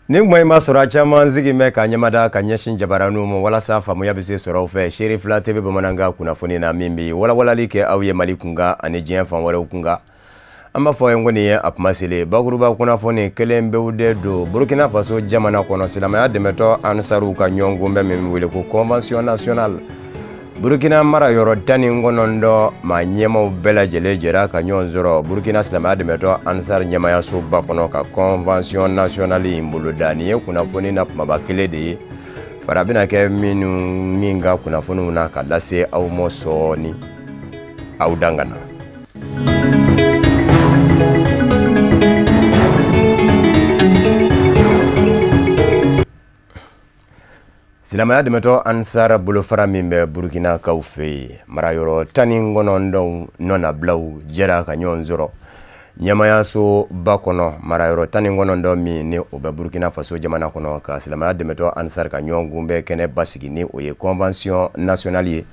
Ni kuma in b'a sɔrɔ a caman sigi bɛ ka ɲɛmada ka ɲɛsin jabaraninw ma walasa faamuya bɛ se sɔrɔ aw fɛ Seere Fila TV bamanankan kunnafoni na min bɛ walawalali kɛ aw ye Mali kunkan ani diɲɛ fan wɛrɛw kunkan. An b'a fɔ aw ye ko nin ye a kuma selen bakuruba kunnafoni kelen pewu de don Burkina Faso jamana kɔnɔ silamɛya dɛmɛtɔ Ansaruw ka ɲɔgɔnkunbɛn min bɛ wele ko Convention nationale. Burkina mara yɔrɔ 19 maa ɲɛmaw bɛɛ lajɛlen jɛra ka ɲɔgɔn sɔrɔ Burkina silamɛya dɛmɛtɔ Ansar ɲɛmayasoba kɔnɔ ka Convention nationale in boloda. Nin ye kunnafoni na kumaba kelen de ye fara bɛna kɛ min ka kunnafoniw na ka lase aw ma sɔɔni aw dangana. Silamɛya dɛmɛtɔ Ansar bolofara min bɛ Burkinakaw fɛ yen marayɔrɔ 19 nɔnabilaw jɛra ka ɲɔgɔn sɔrɔ ɲɛmayasoba kɔnɔ marayɔrɔ 19 min ni o bɛ Burkina Faso jamana kɔnɔ ka silamɛya dɛmɛtɔ Ansar ka ɲɔgɔn kunbɛn kɛnɛ basigi ni o ye Convention nationale ye.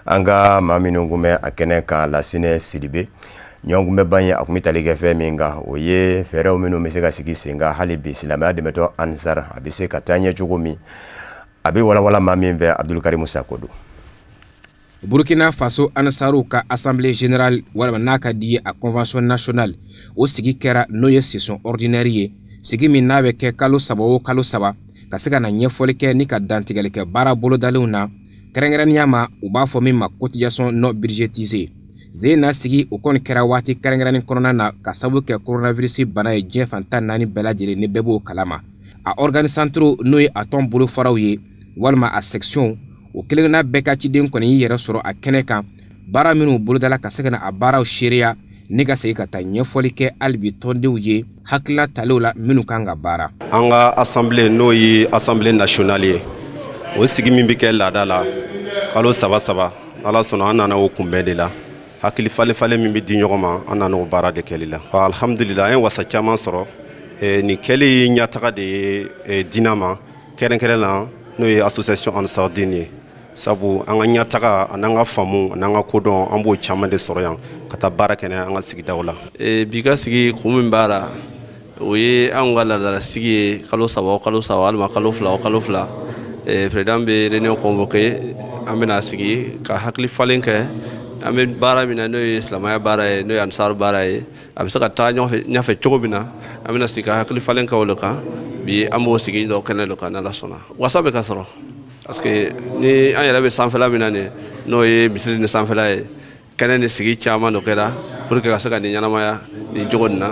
An ka maa minnu kun bɛ a kɛnɛ kan Lasinɛ Sidibe ɲɔgɔn kunbɛnba in a kun bɛ tali kɛ fɛn min kan o ye fɛɛrɛw minnu bɛ se ka sigi sen kan hali bi silamɛya dɛmɛtɔ Ansar a bɛ se ka taa ɲɛ cogo min. A bɛ walawala maa min fɛ Abdulkarimu Sako don. Burkina Faso Ansaruw ka assemblée générale walima n'a ka di ye a convention nationale o sigi kɛra n'o ye session ordinaire ye sigi min n'a bɛ kɛ kalo saba o kalo saba ka se ka na ɲɛfɔli kɛ ni ka dantigɛli kɛ baara bolodalenw na kɛrɛnkɛrɛnnenya ma u b'a fɔ min ma cotisation non budgétisée. Zen na sigi o kɔni kɛra waati kɛrɛnkɛrɛnnen kɔnɔna na ka sababu kɛ coronavirus bana ye diɲɛ fan 14 bɛɛ lajɛlen ni bɛɛ b'o kalama. A organe centraux n'o ye a tɔn bolofaraw ye walima a section o kelenna bɛɛ ka ciden kɔni y'i yɛrɛ sɔrɔ a kɛnɛ kan baara minnu bolodala ka se ka na a baaraw seereya ni ka segin ka taa ɲɛfɔli kɛ hali bi tɔndenw ye hakilina talew la minnu kan ka baara. An ka assemblée n'o ye assemblée nationale ye o sigi min bɛ kɛ laada la kalo saba saba Ala sɔnna an nana o kunbɛn de la hakili falen falen min bɛ di ɲɔgɔn ma an nana o baara de kɛli la. Alhamdulillah an ye wasa caman sɔrɔ nin kɛli ye ɲɛtaga de ye diinɛ ma kɛrɛnkɛrɛn na n'o ye association Ansardine ye sabu an ka ɲɛtaga an'an ka faamu an'an ka kodɔn an b'o caman de sɔrɔ yan ka taa baara kɛ an ka sigidaw la. Bi ka sigi kun min b'a la o ye anw ka laadala sigi ye kalo saba o kalo saba walima kalo fila o kalo fila président bɛ réunion convoqué an bɛna sigi ka hakili falen kɛ an bɛ baara min na n'o ye silamɛya baara ye n'o ye Ansar baara ye a bɛ se ka taa ɲɛfɛ cogo min na an bɛna sigi ka hakili falen kɛ o de kan bi an b'o sigi dɔ kɛnɛ dɔ kan n'Ala sɔnna wasa bɛ ka sɔrɔ parce que ni an yɛrɛ bɛ sanfɛla min na nin n'o ye misiri ni sanfɛla ye kɛnɛ ni sigi caman dɔ kɛra pour que ka se ka nin ɲɛnamaya nin cogo nin na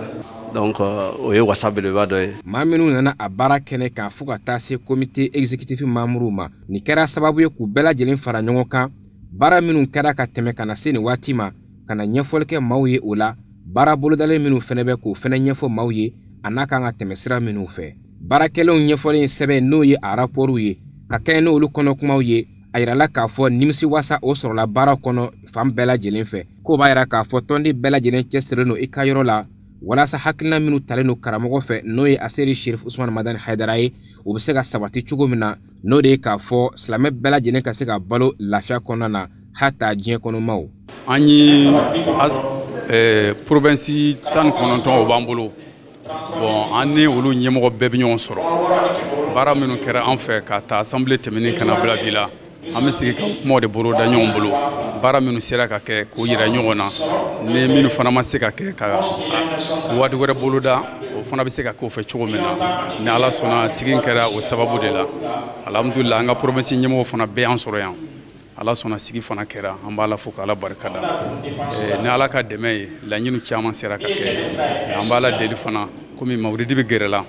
donc o ye wasa belebeleba dɔ ye. Maa minnu nana a baara kɛnɛ kan fo ka taa se comité exécutif membre ma nin kɛra sababu ye k'u bɛɛ lajɛlen fara ɲɔgɔn kan baara minnu kɛra ka tɛmɛ ka na se nin waati ma ka na ɲɛfɔli kɛ maaw ye o la baara bolodalen minnu fɛnɛ bɛ k'o fɛnɛ ɲɛfɔ maaw ye a n'a kan ka tɛmɛ sira minnu fɛ. Baarakɛlenw ɲɛfɔlen sɛbɛn n'o ye a rapportw ye ka kɛɲɛ n'olu kɔnɔkumaw ye a yirala k'a fɔ nimisiwasa o sɔrɔla baara kɔnɔ fan bɛɛ lajɛlen fɛ k'o b'a yira k'a fɔ tɔnden bɛɛ lajɛlen cɛsirilen don i ka yɔrɔ la walasa hakilina minnu talen don karamɔgɔ fɛ n'o ye Aseri Sherif Usman Madani Hayidara ye o bɛ se ka sabati cogo min na n'o de ye k'a fɔ silamɛ bɛɛ lajɛlen ka se ka balo lafiya kɔnɔna na hata diɲɛ kɔnɔmaw. An ye province 19 o b'an bolo bon an ni olu ɲɛmɔgɔ bɛɛ bɛ ɲɔgɔn sɔrɔ baara minnu kɛra an fɛ ka taa assemblée tɛmɛnen ka na bila bi la an bɛ sigi ka kumaw de boloda ɲɔgɔn bolo baara minnu sera ka kɛ k'o yira ɲɔgɔn na ni minnu fana ma se ka kɛ ka waati wɛrɛ boloda o fana bɛ se ka k'o fɛ cogo min na ni Ala sɔnna sigi kɛra o sababu de la alhamdulillah an ka province ɲɛmɔgɔw fana bɛɛ y'an sɔrɔ yan Ala sɔnna sigi fana kɛra an b'a la fo k'Ala barika da ni Ala ka dɛmɛ ye laɲiniw caman sera ka kɛ an b'a la deli fana komi mawulidi bɛ gɛrɛ la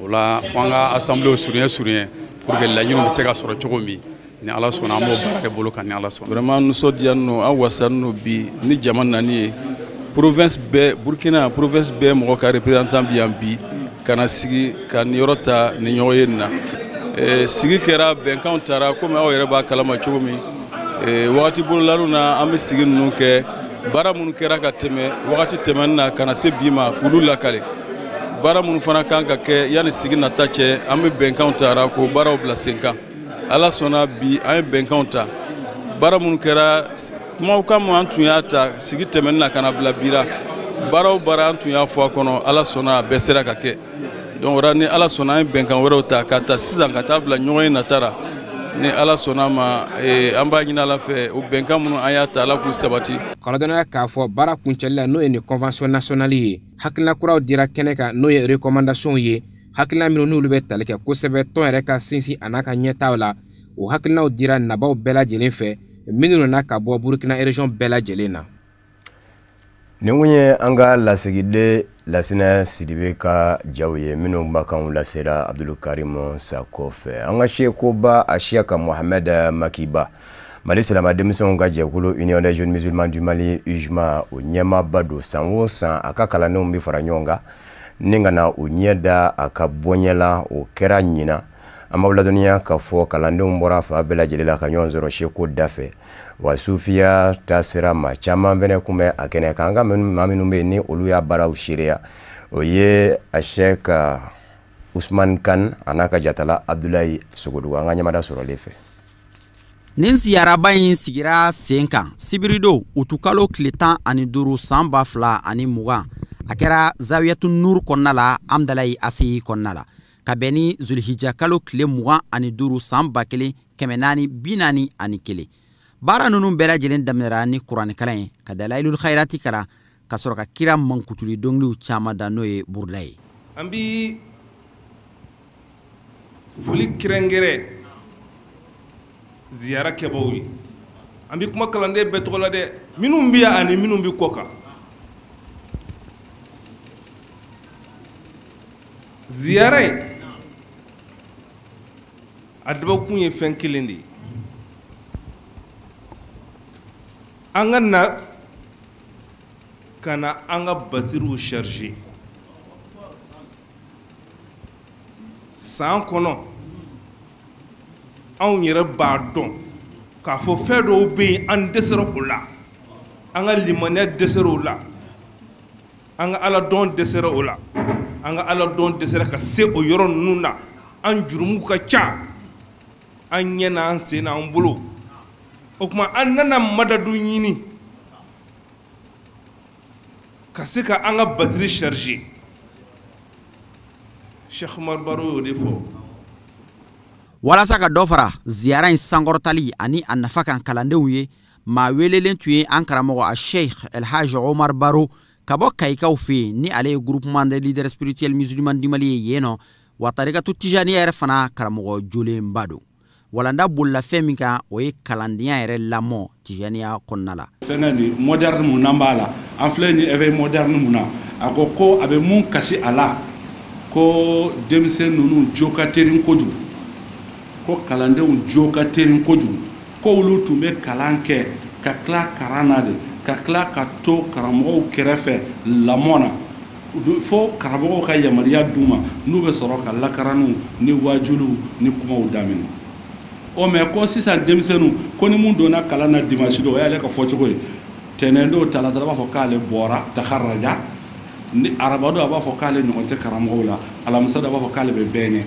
o la fo an ka assemblée surunya pour que laɲiniw bɛ se ka sɔrɔ cogo min ni Ala sɔnna an b'o baara kɛ bolo kan ni Ala sɔnna. Vraiment nisɔndiyalen don an wasalen don bi ni jama nani ye province bɛɛ Burkina province bɛɛ mɔgɔ ka représentant bi yan bi ka na sigi ka nin yɔrɔ ta nin ɲɔgɔn ye nin na. Sigi kɛra bɛnkanw taara komi aw yɛrɛ b'a kalama cogo min wagati bololaninw na an bɛ sigi ninnu kɛ baara minnu kɛra ka tɛmɛ wagati tɛmɛnen na ka na se bi ma k'olu lakale. Baara minnu fana kan ka kɛ yanni sigi nata cɛ, an bɛ bɛnkanw tara k'o baaraw bila sen kan. Ala sɔnna, bi an ye bɛnkanw ta. Baara minnu kɛra, kumaw kan an tun y'a ta sigi tɛmɛnen na ka na bila bi la, baara o baara an tun y'a fɔ a kɔnɔ, Ala sɔnna, a bɛɛ sera ka kɛ. Donc o la, ni Ala sɔnna, an ye bɛnkan wɛrɛw ta ka ta sisan ka taa bila ɲɔgɔn ye nata la. Ni Ala sɔnna ma, an b'a ɲini Ala fɛ, o bɛnkan minnu an y'a ta, Ala k'u sabati. Kɔrɔdɔnna k'a fɔ baara kuncɛli la, n'o ye nin convention nationale ye, hakilina kuraw dira kɛnɛ kan, n'o ye recommandation ye, hakilina minnu n'olu bɛ tali kɛ kosɛbɛ tɔn yɛrɛ ka sinsin a n'a ka ɲɛtaaw la. O hakilinaw dira nabaw bɛɛ lajɛlen fɛ minnu nana ka bɔ Burukina région bɛɛ lajɛlen na. Nin kun ye an ka lasigiden Lasinɛ Sidibe ka jaw ye minnu kumakanw lasera Abdul Karim Sako fɛ. An ka sekoba a Siyaka Mohamed Makiba, Mali silama denmisɛnw ka jɛkulu Union des jeunes musulmans du Mali, UJMA, o ɲɛmaaba don. San o san, a ka kalandenw bɛ fara ɲɔgɔn kan ni ka na u ɲɛ da a ka bɔɲɛ la. O kɛra ɲinan. An b'aw ladɔnniya k'a fɔ kalandenw bɔra fan bɛɛ lajɛlen la ka ɲɔgɔn sɔrɔ seko da fɛ. Wa sufiya taasira maa caman fɛnɛ kun bɛ a kɛnɛ kan. An ka maa minnu bɛ yen ni olu y'a baaraw seereya, o ye a Sɛk Usman Kan a n'a ka jatala Abdulayi Sogodogo, an ka ɲɛmada sɔrɔlen fɛ. Nin ziyaraba in sigira sen kan sibiridon utukalo tile 15 san 2020. A kɛra Zawiyatu Nur kɔnɔna la, Amdalayi ACI kɔnɔna la, ka bɛn ni Zulhijja kalo tile 25 san 1441. Baara ninnu bɛɛ lajɛlen daminɛra ni kuranɛkalan ye, ka Dalailul Khairati kalan, ka sɔrɔ ka kira mankutuli dɔnkiliw caman da, n'o ye buruda ye. An bi foli kɛrɛnkɛrɛn ziyara kɛbaw ye. An bi kuma kalanden bɛɛ tɔgɔ la dɛ, minnu bɛ yan ani minnu bɛ kɔ kan. Ziyara ye a dabɔkun ye fɛn kelen de ye: an ka na ka na an ka batiriw charger san kɔnɔ. Anw yɛrɛ b'a dɔn k'a fɔ fɛn dɔw bɛ yen, an dɛsɛra o la, an ka limaniya dɛsɛra o la, an ka Ala dɔn dɛsɛra o la, an ka Ala dɔn dɛsɛra ka se o yɔrɔ ninnu na. An jurumuw ka ca an ɲɛ n'an sen n'an bolo. O tuma an nana madadu ɲini ka se ka an ka batiri charger. Cheikh Umar Baro y'o de fɔ. Walasa ka dɔ fara ziyara in sankɔrɔtali ani a nafa kan kalandenw ye, maa welelen tun ye an karamɔgɔ a Sheikh El Hadj Omar Baro ka bɔ Kayikaw fɛ yen, ni ale ye groupement des leaders spirituels musulmans du Mali ye yen nɔ, wa tarikatu tijaniya yɛrɛ fana karamɔgɔ jolenba don. Walanda bolila fɛn min kan, o ye kalandenya yɛrɛ lamɔ tijaniya kɔnɔna la. Fɛnkɛ nin moderne mun n'an b'a la, an filɛ nin éveil moderne mun na, a ko ko a bɛ mun kasi a la, ko denmisɛn ninnu jo ka teli kojugu, ko kalandenw jo ka teli kojugu, ko olu tun bɛ kalan kɛ ka tila kalan na de, ka tila ka to karamɔgɔw kɛrɛfɛ lamɔ na, fo karamɔgɔw ka yamaruya d'u ma n'u bɛ sɔrɔ ka lakaraniw ni wajuliw ni kumaw daminɛ. Ɔ mɛ ko sisan denmisɛnninw, ko ni mun donna kalan na dimanche don, o y'ale ka fɔcogo ye, tɛnɛn don, talata a b'a fɔ k'ale bɔra takararaja, ni araba don a b'a fɔ k'ale ɲɔgɔn tɛ karamɔgɔw la, alamisa don a b'a fɔ k'ale bɛ bɛɛ ɲɛ.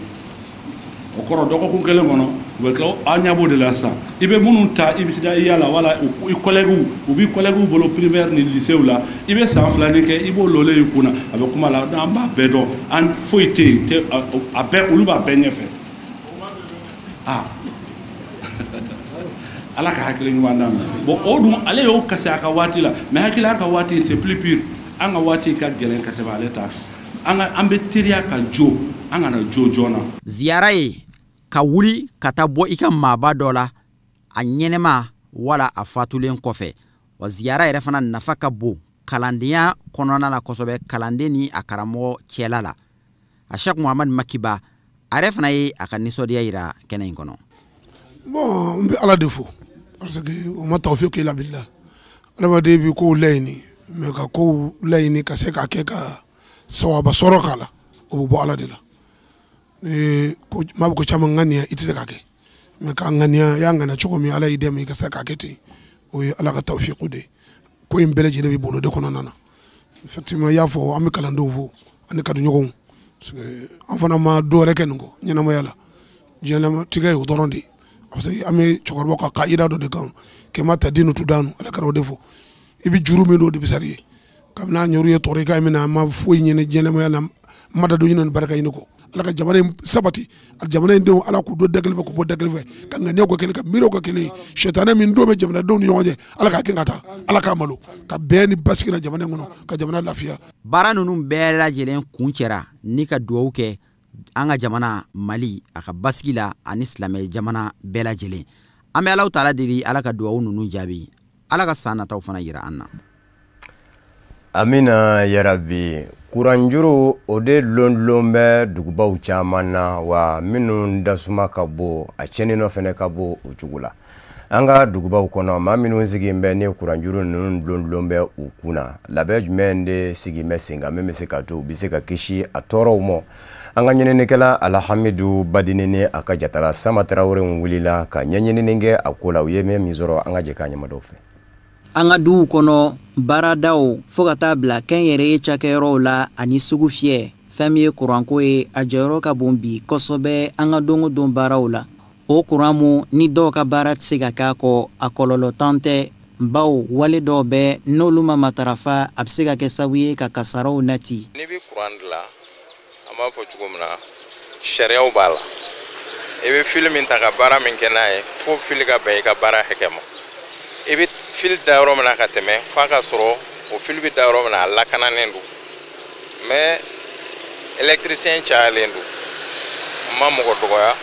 O kɔrɔ dɔgɔkun kelen kɔnɔ u bɛ tila an ɲɛ b'o de la sisan. I bɛ minnu ta, i bɛ se i yala wala i collègues, u b'i collègues bolo primaire ni lycée la, i bɛ san 2 kɛ, i b'o lɔlen i kunna, a bɛ kuma la. An b'a bɛɛ dɔn, an foyi tɛ yen, a bɛɛ olu b'a bɛɛ ɲɛfɛ. Ah, Ala ka hakili ɲuman d'an ma. Bon, o dun ale y'o kasi a ka waati la, mais hakili an ka waati c'est plus pire. An ka waati ka gɛlɛn ka tɛmɛ ale ta. An ka an bɛ teriya ka jo, an kana jo joona. Ziyara ye ka wuli ka taa bɔ i ka maaba dɔ la a ɲɛnɛma wala a fatulen kɔfɛ. Wa ziyara yɛrɛ fana nafa ka bon kalandenya kɔnɔna la kosɛbɛ, kalanden ni a karamɔgɔ cɛla la. A Cheikh Muhamad Makiba a yɛrɛ fana ye a ka nisɔndiya yira kɛnɛ in kɔnɔ. Bon, n bɛ Ala de fo parce que o ma tawfiki illa billah. Adamaden bi kow laɲini, mais ka kow laɲini ka se k'a kɛ ka sawaba sɔrɔ k'a la, o bɛ bɔ Ala de la. Ni ko maa bɛ ko caman ŋaniya, i tɛ se k'a kɛ, mais k'a ŋaniya, i y'a ŋaniya cogo min, Ala y'i dɛmɛ i ka se k'a kɛ ten, o ye Ala ka tawfiku de ye. Ko in bɛɛ lajɛlen bɛ bolo de kɔnɔna na. Effectivement, i y'a fɔ, an bɛ kalandenw fo ani kanuɲɔgɔnw. Parce que an fana ma dɔ wɛrɛ kɛ nin kɔ ɲɛnamaya la. Diɲɛlatigɛ ye o dɔrɔn de ye. Parce que an bɛ cɛkɔrɔbaw ka kaida dɔ de kan, kɛma ta dinu tu danu, Ala kɛra o de fɔ. I bɛ juru min don o de bɛ sari ye. Kabini an yɛrɛ ye tɔɔrɔ min na, an ma foyi ɲini diɲɛlamaya la, madadu ɲini ni barika ɲini kɔ. Ala ka jamana in sabati, a jamana in denw Ala k'u don da kelen fɛ, k'u bɔ da kelen fɛ, ka ŋaniyaw kɛ kelen, ka miiriw kɛ kelen ye. Sɛtanɛ min don bɛ jamanadenw ni ɲɔgɔn cɛ, Ala k'a gɛn ka taa, Ala k'a malo, ka bɛn ni basigi na jamana in kɔnɔ, ka jamana lafiya. Baara ninnu bɛɛ lajɛlen kuncɛra ni ka dugawu kɛ an ka jamana Mali a ka basigi la ani silamɛ jamana bɛɛ lajɛlen. An bɛ Alahu taala deli Ala ka dugawu ninnu jaabi, Ala ka san nataw fana yira an na. Amina yarabi. Kuranjuru o de lon bɛ dugubaw caman na, wa minnu dasuma ka bon, a tiɲɛni nɔ fɛnɛ ka bon o cogo la. An ka dugubaw kɔnɔ, maa minnu sigilen bɛ ni kuranjuru ninnu lon bɛ u kun na, labɛn jumɛn de sigi bɛ sen kan min bɛ se ka to u bɛ se ka kisi a tɔɔrɔw ma? An ka ɲininikɛla Alhamidu Badini ni a ka jatala Sama Tarawele wulila ka ɲɛɲinini kɛ a ko la. U ye min sɔrɔ, an ka jɛ k'a ɲɛmadɔw fɛ. An ka duw kɔnɔ, baaradaw fo ka taa bila kɛnyɛrɛye cakɛyɔrɔw la ani sugu fiyɛ, fɛn min ye kuranko ye, a jɔyɔrɔ ka bon bi kosɛbɛ an ka don o don baaraw la. O kuran mun ni dɔw ka baara tɛ se ka k'a kɔ, a kɔlɔlɔ tan tɛ, bawo wale dɔw bɛ n'olu ma matarafa, a bɛ se ka kɛ sababu ye ka kasaraw nati. N'i bɛ kuran dilan, an b'a fɔ cogo min na, sariyaw b'a la. I bɛ fili min ta ka baara min kɛ n'a ye, fo fili ka bɛn i ka baara hakɛ ma. I bɛ fili da yɔrɔ min na ka tɛmɛ, f'a ka sɔrɔ o fili bɛ da yɔrɔ min na, a lakananen don. Mais électricien cayalen don, n ma mɔgɔ dɔgɔya,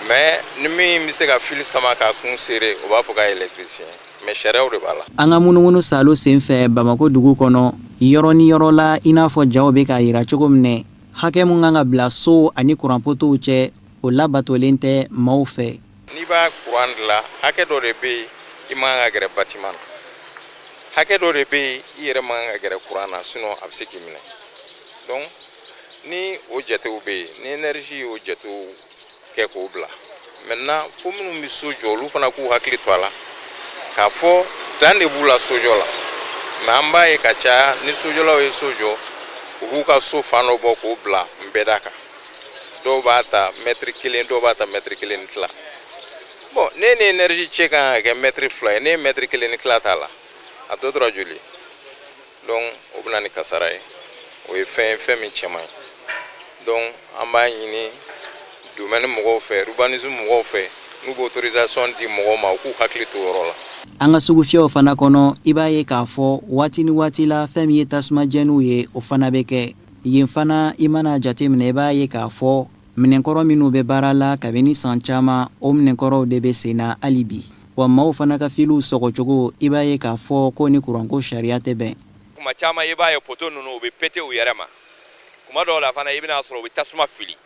mais ni min bɛ se ka fili sama k'a kun seere, o b'a fɔ k'a ye électricien, mais sariyaw de b'a la. An ka munumunu salo sen fɛ Bamakɔ dugu kɔnɔ, yɔrɔ ni yɔrɔ la, i n'a fɔ jaw bɛ k'a yira cogo min na, hakɛ mun kan ka bila so ani kuranpotow cɛ, o labatolen tɛ maaw fɛ. N'i b'a kuran dilan, hakɛ dɔ de bɛ yen i man kan ka gɛrɛ bâtiment na, hakɛ dɔ de bɛ yen i yɛrɛ man kan ka gɛrɛ kuran na, sinon a bɛ se k'i minɛ. Donc ni o jatew bɛ yen, ni énergie y'o jatew kɛ k'o bila, maintenant fo minnu bɛ so jɔ, olu fana k'u hakili to a la k'a fɔ dan de b'u la sojɔ la. Mais an b'a ye ka caya, ni sojɔlaw ye so jɔ, u b'u ka so fan dɔ bɔ k'o bila nbɛda kan. Dɔw b'a ta mɛtiri 1, dɔw b'a ta mɛtiri 1 ni tila. Bon, ne ni énergie cɛ kan ka kɛ mɛtiri 2 ye, ne ye mɛtiri 1 ni tila t'a la, a tɔ tora joli? Donc o bɛ na ni kasara ye, o ye fɛn ye, fɛn min cɛ man ɲi. Donc an b'a ɲini domaine mɔgɔw fɛ, urbanisme mɔgɔw fɛ, n'u bɛ autorisation di mɔgɔw ma, u k'u hakili to o yɔrɔ la. An ka sugu fiyɛw fana kɔnɔ, i b'a ye k'a fɔ waati ni waati la, fɛn min ye tasuma jɛniw ye, o fana bɛ kɛ yen fana. I mana jateminɛ, i b'a ye k'a fɔ minɛnkɔrɔ minnu bɛ baara la kabini san caman, o minɛnkɔrɔw de bɛ sen na hali bi. Wa maaw fana ka filiw sɔgɔcogo, i b'a ye k'a fɔ ko ni kuranko sariya tɛ bɛn. Kuma caman i b'a ye poto ninnu, u bɛ pete u yɛrɛ ma. Kuma dɔw la fana, i bɛna sɔrɔ u bɛ tasuma fili,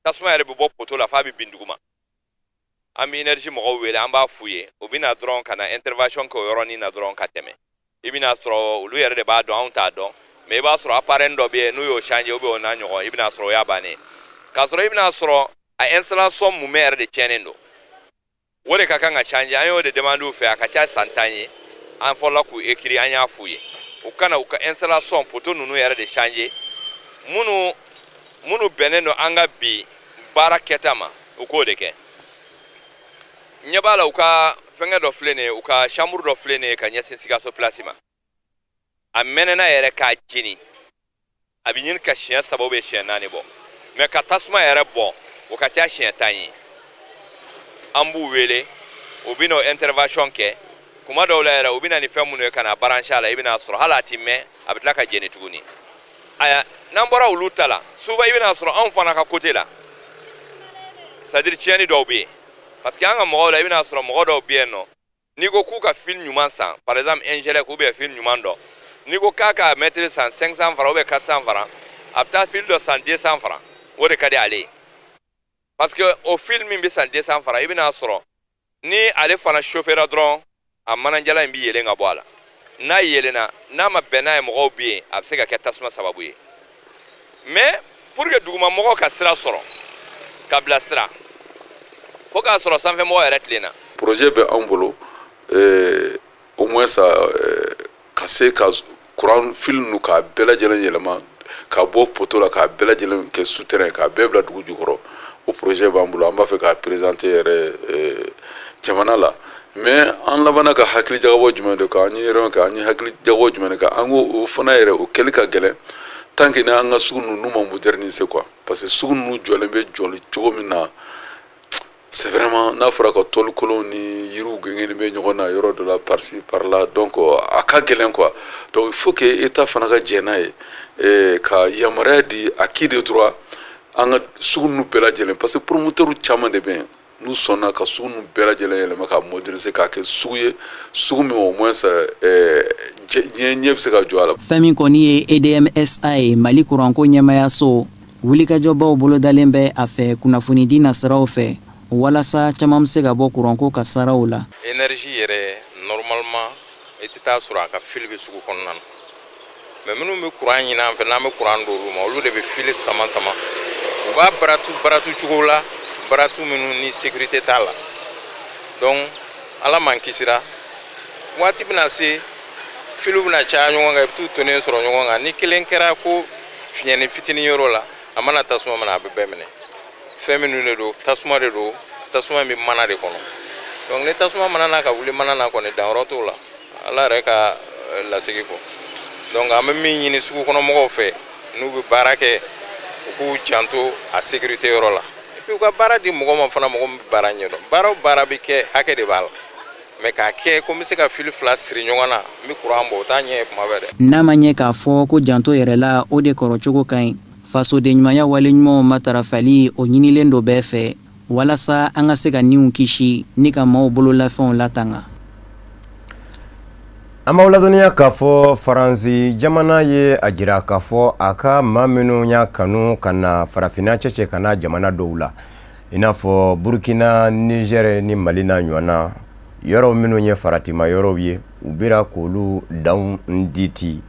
tasuma yɛrɛ bɛ bɔ poto la f'a bɛ bin duguma. An bɛ énergie mɔgɔw wele, an b'a f'u ye, u bɛ na dɔrɔn ka na intervention kɛ o yɔrɔnin na dɔrɔn ka tɛmɛ. I bɛna sɔrɔ olu yɛrɛ de b'a dɔn, anw t'a dɔn, mais i b'a sɔrɔ appareil dɔ bɛ yen, n'u y'o changer ou bien o n'a ɲɔgɔn, i bɛna sɔrɔ o y'a bannen ye. K'a sɔrɔ i bɛna sɔrɔ a installation mumɛ yɛrɛ de tiɲɛnen don, o de ka kan ka changer. An y'o de demande u fɛ, a ka ca san 10 ye, an fɔlɔla k'u écrit, an y'a f'u ye u kana u ka installation poto ninnu yɛrɛ de changer, minnu bɛnnen don an ka bi baara kɛta ma, u k'o de kɛ. Ɲɛ b'a la, u ka fɛnkɛ dɔ filɛ nin ye, u ka chambre dɔ filɛ nin ye ka ɲɛsin Sikaso place ma. A mɛnɛna yɛrɛ k'a jeni, a bɛ ɲini ka siɲɛ 3 ou bien siɲɛ 4 bɔ, mais ka tasuma yɛrɛ bɔ, o ka ca siɲɛ 10 ye. An b'u wele, u bɛ n'o intervention kɛ. Kuma dɔw la yɛrɛ, u bɛ na ni fɛn minnu ye ka na brancher a la, i bɛna sɔrɔ hali a ti mɛn, a bɛ tila ka jeni tuguni. Aya, n'an bɔra olu ta la, souvent i bɛna sɔrɔ anw fana ka côté la, c'est à dire tiɲɛni dɔw bɛ yen, parce que an ka mɔgɔw la, i bɛna sɔrɔ mɔgɔ dɔw bɛ yen nɔ, n'i ko k'u ka fil ɲuman san, par exemple Ingelec ou bien fil ɲuman dɔ, n'i ko k'a ka mètre san 500 francs ou bien 400 francs, a bɛ taa fil dɔ san 200 francs, o de ka di ale ye. Parce que o fil min bɛ san 200 francs, i bɛna sɔrɔ ni ale fana chauffera dɔrɔn, a manajala in bɛ yɛlɛn ka bɔ a la. N'a yɛlɛnna, n'a ma bɛn n'a ye mɔgɔw bɛ yen, a bɛ se ka kɛ tasuma sababu ye. Mais pour que dugumamɔgɔw ka sira sɔrɔ ka bila sira, fo k'a sɔrɔ sanfɛmɔgɔ yɛrɛ tilenna. Projet bɛ anw bolo, au moins ça ka se ka courant fil ninnu k'a bɛɛ lajɛlen yɛlɛma. Ka bɔ poteau la k'a bɛɛ lajɛlen kɛ souterrain, k'a bɛɛ bila dugu jukɔrɔ. O projet b'an bolo, an b'a fɛ k'a présenter yɛrɛ jamana la. Mais an labanna ka hakili jagabɔ jumɛn de kan? An ye réunion kɛ, an ye hakili jagabɔ jumɛn de kan? An ko o fana yɛrɛ, o kɛli ka gɛlɛn tant que n'an ka sugu ninnu ma moderniser quoi, parce que sugu ninnu jɔlen bɛ jɔli cogo min na, c'est vraiment n'a fɔra ka tôle kolonw ni yiriw gɛngɛnni bɛ ɲɔgɔn na yɔrɔ dɔ la, par-ci par-là. Donc a ka gɛlɛn quoi. Donc il faut que État fana ka jɛn n'a ye ka yamaruya di à qui de droit, an ka sugu ninnu bɛɛ lajɛlen, parce que promoteur caman de bɛ yen n'u sɔnna ka sugu ninnu bɛɛ lajɛlen yɛlɛma ka moderniser, k'a kɛ sugu ye, sugu min au moins diɲɛ ɲɛ bɛ se ka jɔ a la. Fɛn min kɔni ye EDMSA ye, Mali kuranko ɲɛmayaso, wulikajɔbaw bolodalen bɛ a fɛ kunnafonidi nasiraw fɛ walasa caman bɛ se ka bɔ kuranko kasaraw la. Énergie yɛrɛ, normalement i tɛ taa sɔrɔ a ka fil bɛ sugu kɔnɔna na, mais minnu bɛ kuran ɲini an fɛ, n'an bɛ kuran d'olu ma, olu de bɛ fil sama sama, u b'a baratu baratu cogo la, baratu minnu ni sécurité t'a la. Donc Ala m'an kisira, waati bɛna se, filiw bɛna caya ɲɔgɔn kan, i bɛ t'u tonnen sɔrɔ ɲɔgɔn kan. Ni kelen kɛra ko fiɲɛni fitinin yɔrɔ la, a mana tasuma minɛ, a bɛ bɛɛ minɛ. Fɛn minnu de don, tasuma de don, tasuma bɛ mana de kɔnɔ. Donc ni tasuma mana na ka wuli mana na kɔni, danyɔrɔ t'o la, Ala yɛrɛ ka lasigi kɔ. Donc an bɛ min ɲini sugu kɔnɔ mɔgɔw fɛ, n'u bɛ baara kɛ, u k'u janto a sécurité yɔrɔ la, et puis u ka baara di mɔgɔ ma fana, mɔgɔ min bɛ baara ɲɛdɔn. Baara o baara bɛ kɛ, hakɛ de b'a la, mais k'a kɛ ko n bɛ se ka fili fila siri ɲɔgɔn na, n bɛ kuran bɔ, o t'a ɲɛ ye kuma bɛɛ dɛ. N'a ma ɲɛ k'a fɔ ko janto yɛrɛ la, o de kɔrɔ cogo ka ɲi. Fasoden ɲumanya wale ɲumanw matarafali, o ɲinilen don bɛɛ fɛ walasa an ka se ka niw kisi ni ka maaw bololafɛnw latanga. An b'aw ladɔnniya k'a fɔ Faransi jamana ye a jira k'a fɔ a ka maa minnu y'a kanu ka na farafinna cɛcɛ ka na jamana dɔw la, i n'a fɔ Burukina, Nizɛri ni Mali n'a ɲɔgɔn na, yɔrɔ minnu ye faratima yɔrɔw ye, u bɛra k'olu danw di ti.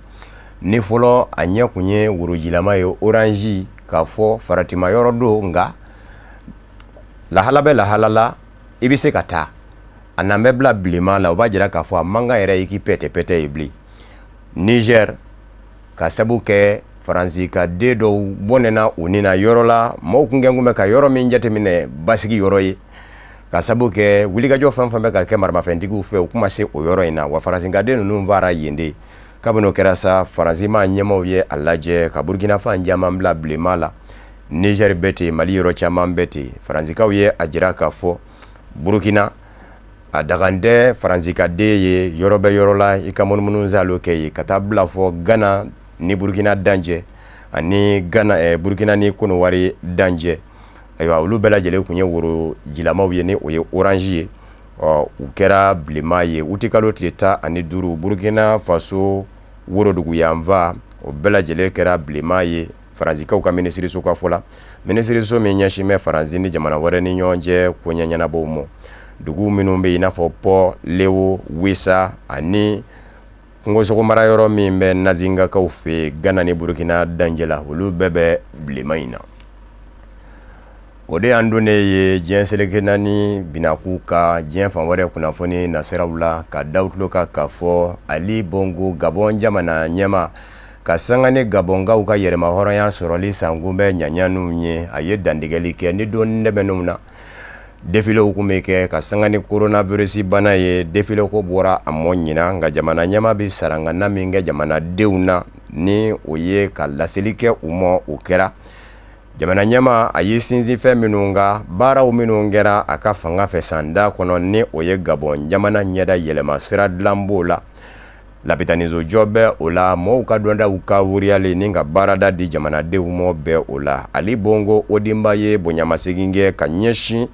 Ni fɔlɔ a ɲɛ kun ye worojilama ye, orange, k'a fɔ faratima yɔrɔ don, nka lahala bɛ lahala la, i bɛ se ka taa. A nan bɛ bila bilenman la, o b'a jira k'a fɔ a man kan yɛrɛ i k'i pɛtɛ-pɛtɛ ye bilen. Niger, ka sabu kɛ Faransi ka den dɔw bɔnɛna u ni na yɔrɔ la, maaw kun kɛn kun bɛ ka yɔrɔ min jateminɛ basigi yɔrɔ ye, ka sabu kɛ wulikajɔ fɛn fɛn bɛ ka kɛ maramafɛntigiw fɛ, u kuma se o yɔrɔ in na. Wa Faransi ka den ninnu fara yen de. Kabini o kɛra sa, Faransi ma ɲɛmaaw ye a lajɛ ka Burukina fan caman bila bilenman la. Niger bɛ ten, Mali yɔrɔ caman bɛ ten. Faransikaw ye a jira k'a fɔ Burukina a dagan tɛ Faransi ka den ye yɔrɔ bɛ yɔrɔ la i ka munumunu zalo kɛ ye, ka taa bila fɔ Gana ni Burukina dancɛ ani Gana Burukina ni Kɔnɔwari dancɛ. Ayiwa, olu bɛɛ lajɛlen tun ye woro jilamaw ye, ni o ye orange ye. Ɔ, u kɛra bilenman ye utikalo tile 15. Burukina Faso woroduguyanfan, o bɛɛ lajɛlen kɛra bilenman ye. Faransikaw ka minisiriso ka fɔ la, minisiriso min ɲɛsin bɛ Faransi ni jamana wɛrɛ ni ɲɔgɔn cɛ koɲɛ ɲɛnabɔw ma, dugu minnu bɛ yen, i n'a fɔ Pɔ Lewo, Wisa ani kungosogo mara yɔrɔ min bɛ Nazingakaw fɛ yen Gana ni Burukina dancɛ la, olu bɛɛ bɛ bilenman in na. O de y'an donnen ye diɲɛ seleke naani binaku ka diɲɛ fan wɛrɛ kunnafoni nasiraw la, ka da tulo kan k'a fɔ Ali Bongo, Gabɔn jamana ɲɛma, ka sanga ni Gabɔnkaw ka yɛrɛmahɔrɔnya sɔrɔli sankunbɛn ɲaɲaninw ye, a ye dantigɛli kɛ ni don tɛmɛnenw na. Défiléw kun bɛ kɛ ka sanga ni coronavirus bana ye, défilé ko bɔra a mɔ ɲinan. Nka jamana ɲɛma bɛ sarangana min kɛ jamanadenw na, ni o ye ka laseli kɛ u ma, o kɛra. Jamana ɲɛma a ye sinsin fɛn minnu kan, baaraw minnu kɛra a ka fanga fɛ sanda kɔnɔ, ni o ye Gabɔn jamana ɲɛda yɛlɛma sira dilan b'o la, lapitaniso jɔ bɛ o la, mɔgɔw ka dɔndaw ka wuriyali ni ka baarada di jamanadenw ma bɛɛ o la. Ali Bongo Ondimba ye bonyamasegin kɛ ka ɲɛsin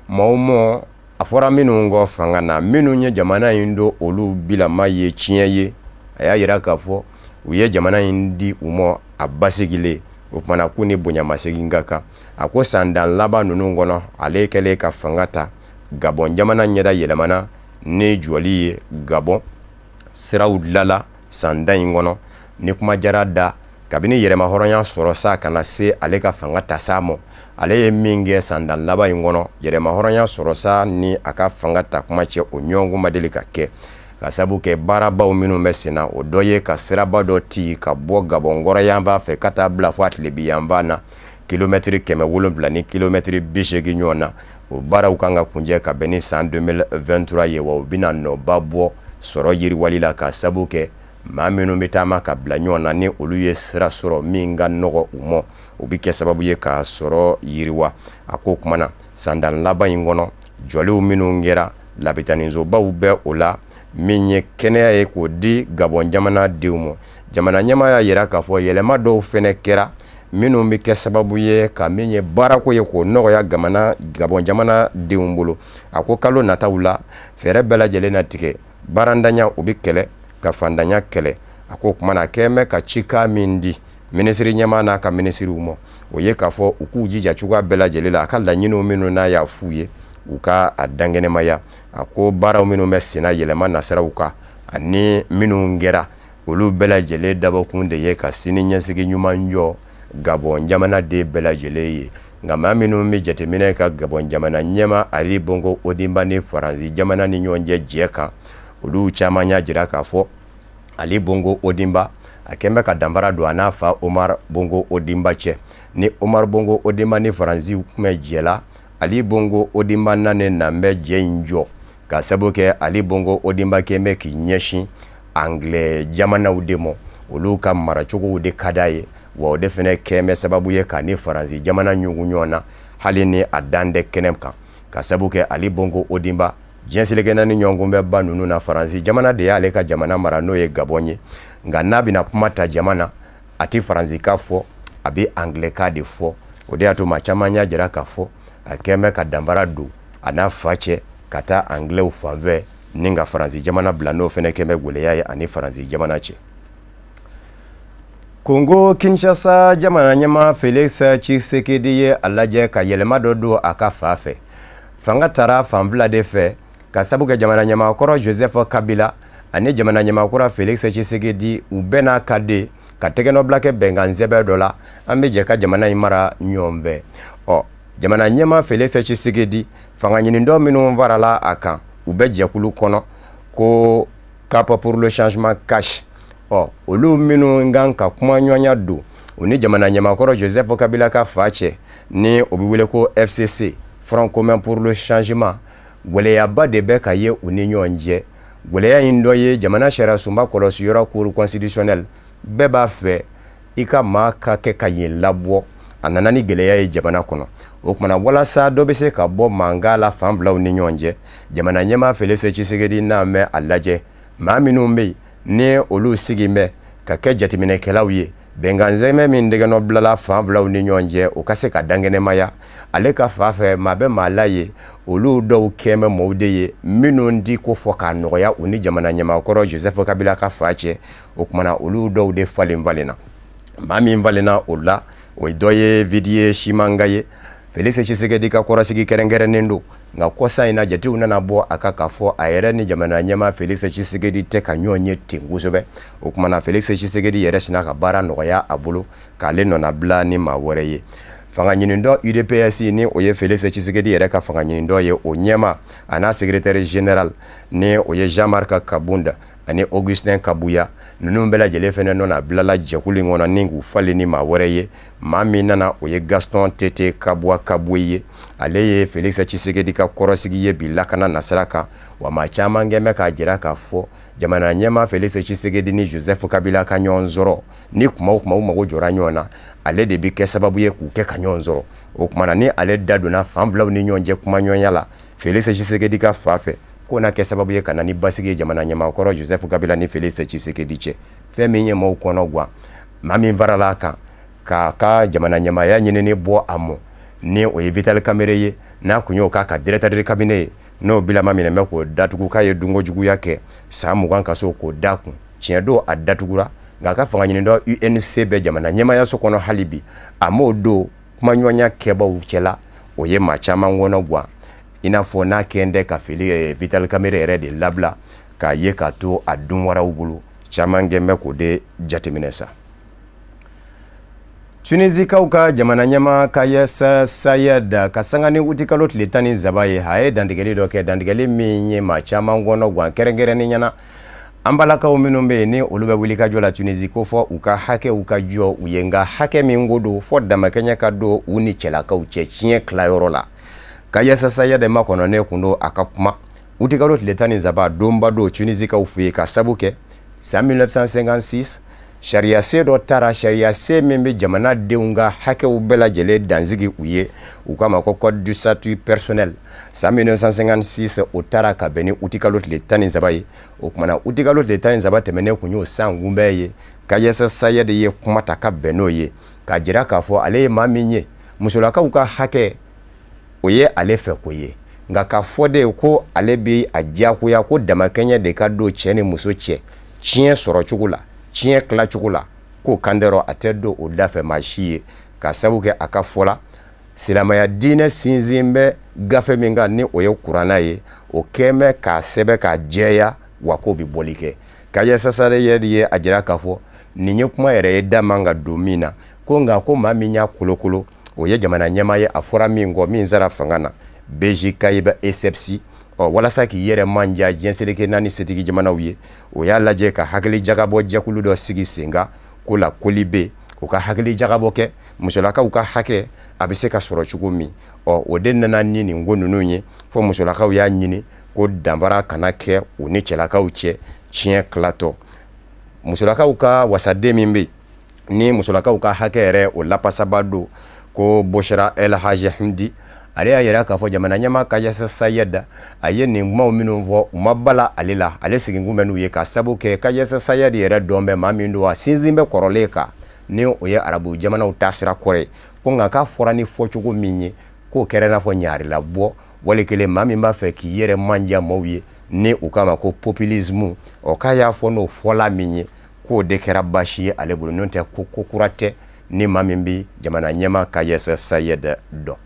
maaw ma, a fɔra minnu kɔ fanga na, minnu ye jamana in don olu bilama ye tiɲɛ ye. A y'a yira k'a fɔ u ye jamana in di u ma a basigilen, o kumana k'u ni bonyamasegin ka kan. A ko sandan laban ninnu kɔnɔ, ale kɛlen ka fanga ta, Gabɔn jamana ɲɛda yɛlɛmana ni jɔli ye, Gabɔn siraw dilala sandan in kɔnɔ. Ni kuma jara da, kabini yɛrɛmahɔrɔnya sɔrɔ sa ka na se ale ka fanga ta sa ma, ale ye min kɛ sandan laban in kɔnɔ, yɛrɛmahɔrɔnya sɔrɔ sa ni a ka fanga ta kuma cɛ, o ɲɔgɔn ma deli ka kɛ. Ka sabu kɛ baarabaw minnu bɛ sen na, o dɔ ye ka siraba dɔ ti ka bɔ Gabɔn kɔrɔyanfan fɛ ka taa bila fo a tilebiyanfan na, kilomɛtiri 700 ni kilomɛtiri 80 ɲɔgɔn na. O baaraw kan ka kunjɛ ka bɛn ni san 2023 ye, wa u bɛna nɔba bɔ sɔrɔ yiriwali la, ka sabu kɛ maa minnu bɛ taama ka bila ɲɔgɔn na, ni olu ye sira sɔrɔ min ka nɔgɔ u mɔ, o bɛ kɛ sababu ye ka sɔrɔ yiriwa. A ko kuma na, sandan laban in kɔnɔ, jɔliw minnu kɛra, labitanisobaw bɛ o la, min ye kɛnɛya ye k'o di Gabɔn jamana denw ma. Jamana ɲɛmaa y'a yira k'a fɔ yɛlɛma dɔw fɛnɛ kɛra minnu bɛ kɛ sababu ye ka min ye baarako ye k'o nɔgɔya Gabɔn jamana denw bolo. A ko kalo nataw la, fɛɛrɛ bɛɛ lajɛlen na tigɛ, baarantanya o bɛ kɛlɛ, ka fantanya kɛlɛ. A ko kuma na, a kɛn bɛ ka cikan min di minisiri ɲɛmaa n'a ka minisiriw ma, o ye k'a fɔ u k'u jija cogoya bɛɛ lajɛlen la, a ka laɲiniw minnu n'a y'a f'u ye, u ka a dankɛnɛmaya. A ko baaraw minnu bɛ senna yɛlɛma nasiraw kan ani minnu kɛra, olu bɛɛ lajɛlen dabɔkun de ye ka sini ɲɛsigi ɲuman jɔ Gabɔn jamanaden bɛɛ lajɛlen ye. Nka maa minnu bɛ jateminɛ ka Gabɔn jamana ɲɛmaa Ali Bongo Ondimba ni Faransi jamana ni ɲɔgɔn cɛ jɛ kan, olu caman y'a jira k'a fɔ Ali Bongo Ondimba a kɛn bɛ ka danfara don a n'a fa Omar Bongo Ondimba cɛ. Ni Omar Bongo Ondimba ni Faransiw tun bɛ jɛ la, Ali Bongo Ondimba nanen na bɛ jɛ in jɔ, ka sabu kɛ Ali Bongo Ondimba kɛn bɛ k'i ɲɛsin Anglais jamanaw de ma, olu ka maracogow de ka d'a ye, wa o de fɛnɛ kɛn bɛ sababu ye ka ni Faransi jamana ɲugu ɲɔgɔn na, hali ni a dan tɛ kɛnɛ kan. Ka sabu kɛ Ali Bongo Ondimba diɲɛ seleke naani ɲɔgɔnkunbɛnba ninnu na, Faransi jamana de y'ale ka jamana mara, n'o ye Gabɔn ye. Nka n'a bɛna kuma ta jama na, a tɛ Faransikan fɔ, a bɛ Anglais-kan de fɔ. O de y'a to maa caman y'a jira k'a fɔ a kɛn bɛ ka danfara don a n'a fa cɛ ka taa Anglais fan fɛ ni ka Faransi jamana bila, n'o fɛnɛ kɛn bɛ gɛlɛya ye ani Faransi jamana cɛ. Kongo Kinshasa jamana ɲɛmaa Felix Tshisekedi ye a lajɛ ka yɛlɛma dɔ don a ka fa fɛ. Fanga taara fan fila de fɛ, ka sabu kɛ jamana ɲɛmaa kɔrɔ Joseph Kabila ani jamana ɲɛmaa kura Felix Tshisekedi, u bɛɛ n'a ka den ka tɛgɛnɔbila kɛ bɛnkan sɛbɛn dɔ la, an bɛ jɛ ka jamana in mara ɲɔgɔn fɛ. Ɔ, jamana ɲɛmaa Felix Tshisekedi, fanga ɲinidɔ minnu farala a kan, u bɛ jɛkulu kɔnɔ ko Cap pour le changement CACH. Ɔ, olu minnu kan ka kuma ɲɔgɔnya don u ni jamana ɲɛmaakɔrɔ Joseph Kabila ka fa cɛ, ni o bɛ wele ko FCC, Front commun pour le changement, gwɛlɛyaba de bɛ ka ye u ni ɲɔgɔn cɛ. Gwɛlɛya in dɔ ye jamana sariya sunba kɔlɔsiyɔrɔ Cour constitutionnelle, bɛɛ b'a fɛ i ka maa ka kɛ ka yen labɔ, a nana ni gɛlɛya ye jamana kɔnɔ. O kumana, walasa dɔ bɛ se ka bɔ mankan la fan filaw ni ɲɔgɔn cɛ, jamana ɲɛmaa Felix Tshisekedi n'a mɛn a lajɛ, maa minnu bɛ yen ni olu sigi bɛ ka kɛ jateminɛkɛlaw ye, bɛnkan sɛbɛn min tɛgɛnɔ bilala fan filaw ni ɲɔgɔn cɛ, o ka se ka dankɛnɛmaya. Ale ka fa fɛ, maa bɛ maa la ye, olu dɔw kɛn bɛ maaw de ye minnu di ko fɔ k'a nɔgɔya u ni jamana ɲɛmaakɔrɔ Joseph Kabila ka fa cɛ. O kumana, olu dɔw de falen falenna. Maa min falenna o la, o dɔ ye Vidiye Tshimanga ye. Felix Tshisekedi ka kɔrɔsigi kɛrɛnkɛrɛnnen don, nka kɔsa in na, jatew nana bɔ a kan k'a fɔ a yɛrɛ ni jamana ɲɛmaa Felix Tshisekedi tɛ ka ɲɔgɔn ye ten kosɛbɛ. O kumana, Felix Tshisekedi yɛrɛ sinna ka baara nɔgɔya a bolo k'ale nɔnabila ni maa wɛrɛ ye. Fanga ɲinidɔ UDPS, ni o ye Felix Tshisekedi yɛrɛ ka fanga ɲinidɔ ye, o ɲɛmaa a n'a secrétaire général, ni o ye Jean-Marc Kabunda ani Augustin Kabuya, ninnu bɛɛ lajɛlen fɛnɛ nɔ bilala jɛkulu in kɔnɔ ni k'u falen ni maa wɛrɛ ye. Maa min nana, o ye Gaston Tete Kabwa Kabwe ye. Ale ye Felix Tshisekedi ka kɔrɔsigi ye bi lakana nasira kan, wa maa caman kɛn bɛ k'a jira k'a fɔ jamana ɲɛmaa Felix Tshisekedi ni Joseph Kabila ka ɲɔgɔn sɔrɔ, ni kuma o kuma u mago jɔra ɲɔgɔn na, ale de bɛ kɛ sababu ye k'u kɛ ka ɲɔgɔn sɔrɔ. O kumana, ni ale da donna fan filaw ni ɲɔgɔn cɛ kumaɲɔgɔnya la Felix Tshisekedi ka fa fɛ, ko n'a kɛ sababu ye ka na ni basigi ye jamana ɲɛmaakɔrɔ Joseph Kabila ni Felix Tshisekedi cɛ. Fɛn min ye maaw kɔnɔ gan, maa min farala a kan k'a ka jamana ɲɛmaaya ɲinini bɔ a mɔ, ni o ye Vital Kamerhe ye, n'a kun y'o k'a ka directeur de cabinet ye, n'o bilama minɛ bɛ k'o datugu k'a ye dunko juguya kɛ, san 20 kaso k'o da kun. Tiɲɛ don, a datugura, nka a ka fanga ɲinidɔ UNC bɛ jamana ɲɛmaayaso kɔnɔ hali bi, a m'o don kumaɲɔgɔnya kɛbaw cɛla. O ye maa caman kɔnɔ gan, i n'a fɔ n'a kɛn tɛ ka fili Vital Kamerhe yɛrɛ de labila k'a ye k'a to a dun waraw bolo. Caman kɛn bɛ k'o de jateminɛ sa. Tunisikaw ka jamana ɲɛmaa Kais Saied ka sanga ni utikalo tile 13 ye, a ye dantigɛli dɔ kɛ, dantigɛli min ye maa caman kɔnɔ gan, kɛrɛnkɛrɛnnen ɲɛna an balakaw minnu bɛ yen ni olu bɛ wulikajɔ la Tunisi ko fɔ u ka hakɛw ka jɔ u ye. Nka hakɛ min ko don, fɔ damakɛɲɛ ka don u ni cɛlakaw cɛ tiɲɛ tilayɔrɔ la. Kais Saied makɔnɔnen kun don a ka kuma utikalo tile 13, donba don Tunisikaw fɛ yen, ka sabu kɛ san 1956 sariyasen dɔ taara, sariyasen min bɛ jamanadenw ka hakɛw bɛɛ lajɛlen dansigi u ye, u k'a ma ko Code du statut personnel. San 1956, o taara ka bɛn ni utikalo tile 13 ye. O kumana, utikalo tile 13 tɛmɛnen kun y'o san kunbɛn ye. Kais Saied ye kuma ta ka bɛn n'o ye, k'a jira k'a fɔ ale ye maa min ye, musolakaw ka hakɛ, o ye ale fɛ ko ye. Nka k'a fɔ de ko ale bɛ a diyagoya ko damakɛɲɛ de ka don cɛ ni muso cɛ tiɲɛ sɔrɔ cogo la, tiɲɛ tilacogo la, k'o kan tɛ, a tɛ don o da fɛ maa si ye, ka sabu kɛ a ka fɔ la, silamɛya diinɛ sinsin bɛ gafe min kan, ni o ye kuranna ye, o kɛn bɛ k'a sɛbɛn k'a jɛya wa k'o bɛ bɔli kɛ. Kais Saied ye a jira k'a fɔ nin ye kuma yɛrɛ ye da man ka don min na ko. Nka ko maa min y'a kolokolo, o ye jamana ɲɛmaa ye a fɔra min kɔ, min sara fanga na, Beji Caïd Essebsi. Ɔ, walasa k'i yɛrɛ manja diɲɛ seleke naani setigi jamanaw ye, o y'a lajɛ ka hakili jagabɔ jɛkulu dɔ sigi sen kan ko la Kolibe, o ka hakili jagabɔ kɛ musolakaw ka hakɛ a bɛ se ka sɔrɔ cogo min. Ɔ, o de nana ni nin ko ninnu ye, fo musolakaw y'a ɲini ko danfara kana kɛ u ni cɛlakaw cɛ tiɲɛ tilatɔ. Musolakaw ka wasaden min bɛ yen ni musolakaw ka hakɛ yɛrɛ o lapasaba don, ko Bouchra El Haji Hamdi, ale y'a yira k'a fɔ jamana ɲɛmaa Kais Saied a ye nin kumaw minnu fɔ, u ma bala ale la, ale seginkun bɛ n'u ye, ka sabu kɛ Kais Saied yɛrɛ dɔn bɛ maa min don, a sinsin bɛ kɔrɔlen kan, ni o ye arabu jamanaw taasira kɔrɔ ye. Ko nka k'a fɔra ni fɔcogo min ye, k'o kɛra i n'a fɔ ɲaarila bɔ wali kelen maa min b'a fɛ k'i yɛrɛ manja maaw ye, ni u k'a ma ko populisme. Ɔ, k'a y'a fɔ n'o fɔla min ye, k'o de kɛra baasi ye ale bolo, n'o tɛ ko ko kura tɛ ni maa min bɛ jamana ɲɛmaa Kais Saied dɔn.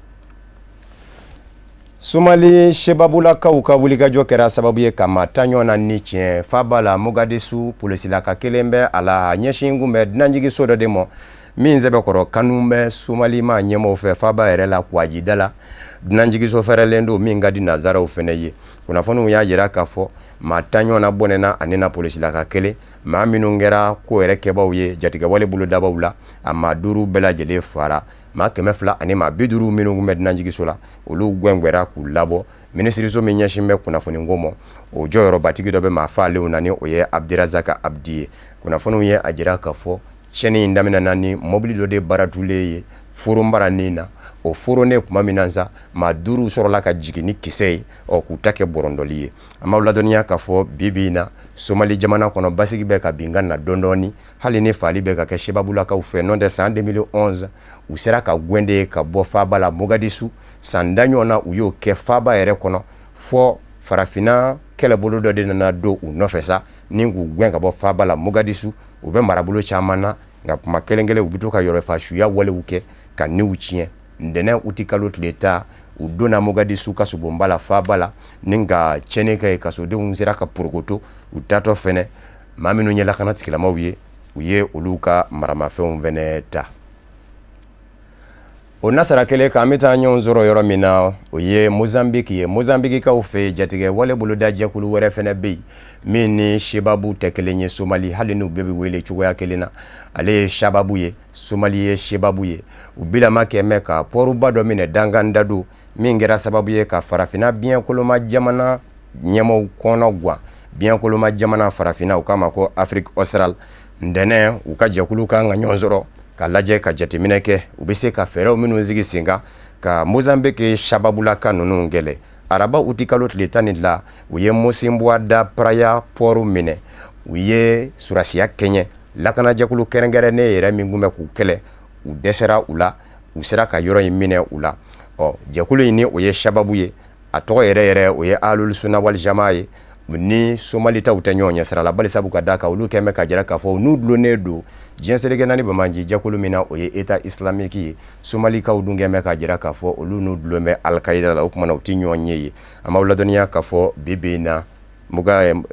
Somali sebabulakaw ka wulikajɔ kɛra sababu ye ka maa 10 ɲɔgɔn na ni tiɲɛ faaba la Mogadisu. Polisilaka kelen bɛ a la, a ɲɛsin kun bɛ dunanjiginso dɔ de ma min sɛbɛkɔrɔ kanu bɛ Somali maa ɲɛmaaw fɛ faaba yɛrɛ la, Kuwajida la. Dunanjiginso fɛrɛlen don min ka di nanzaraw fɛnɛ ye. Kunnafoniw y'a jira k'a fɔ maa 10 ɲɔgɔn na bɔnɛna ani na polisilaka kelen. Maa minnu kɛra ko yɛrɛ kɛbaw ye, jatigɛwale bolodabaw la, a maa 5 bɛɛ lajɛlen fara. Maa 200 ani maa 50 minnu tun bɛ dunanjiginso la, olu gɛngɛra k'u labɔ. Minisiriso min ɲɛsin bɛ kunnafoniko ma, o jɔyɔrɔbatigi dɔ bɛ maa faalenw na, ni o ye Abdirazak Abdi ye. Kunnafoniw ye a jira k'a fɔ tiɲɛni in daminɛna ni mɔbili dɔ de baaratulen ye foronbaranin na. O foronnen tuma min na sa, maa 5 sɔrɔla ka jigin ni kisɛ ye, ɔ, k'u ta kɛ bɔrɔndɔli ye. An b'aw ladɔnniya k'a fɔ bi bi in na, Somali jamana kɔnɔ, basigi bɛ ka bin ka na dɔɔni dɔɔni, hali ni faali bɛ ka kɛ sebabulakaw fɛ. N'o tɛ, san 2011 u sera ka gwɛnde ka bɔ faaba la Mogadisu. San da ɲɔgɔn na u y'o kɛ faaba yɛrɛ kɔnɔ, fɔ farafinna kɛlɛbolo dɔ de nana don u nɔfɛ sa ni k'u gɛn ka bɔ faaba la Mogadisu. U bɛ marabolo caman na, nka kuma kelen kelen u bɛ to ka yɔrɔfasuya walew kɛ ka niw tiɲɛ. Ntɛnɛn utikalo tile 10, u donna Mogadisu kasobonba la, faaba la, ni ka tiɲɛni kɛ. Kasodenw sera ka porokoto u taatɔ fɛnɛ. Maa minnu ye lakana tigilamaw ye, u ye olu ka maramafɛnw fɛnɛ ta. O nasara kelen kan, an bɛ taa ɲɔgɔn sɔrɔ yɔrɔ min na, o ye Mozambique ye. Mozambiquekaw fɛ yen, jatigɛ wale boloda jɛkulu wɛrɛ fɛnɛ bɛ yen min ni sebabu tɛ kelen ye Somali, hali n'u bɛɛ bɛ wele cogoya kelen na. Ale ye sababu ye, Somali ye sebabu ye. U bilama kɛ mɛ ka pɔruba dɔ minɛ dankan dado, min kɛra sababu ye ka farafinna biɲɛ koloma jamana ɲɛmaaw kɔnɔ gan. Biɲɛ koloma jamana farafinna, u k'a ma ko Afrique australe. Ntɛnɛn, u ka jɛkulu kan ka ɲɔgɔn sɔrɔ ka lajɛ, ka jateminɛ kɛ u bɛ se ka fɛɛrɛw minnu sigi sen kan ka Mozambique sababulaka ninnu kɛlɛ. Araba utikalo tile 12, u ye Mocimboa da Praia pɔru minɛ. U ye surasiya kɛɲɛ lakanajɛkulu kɛrɛnkɛrɛnnen yɛrɛ min tun bɛ k'u kɛlɛ, u dɛsɛra u la, u sera ka yɔrɔ in minɛ u la. Ɔ, jɛkulu in, ni o ye sababu ye, a tɔgɔ yɛrɛ yɛrɛ o ye Ahlul Sunna wal Jamaa ye, ni Somali taw tɛ ɲɔgɔn ɲɛ sira la, bali sabu ka d'a kan olu kɛn bɛ ka jira k'a fɔ n'u dulonnen don diɲɛ seleke naani bamanci jɛkulu min na, o ye État islamique ye. Somalikaw dun kɛn bɛ ka jira k'a fɔ olu n'u dulon bɛ Al-Qaïda la. O kumana, u ti ɲɔgɔn ɲɛ ye. An b'aw ladɔnniya k'a fɔ bi bi in na,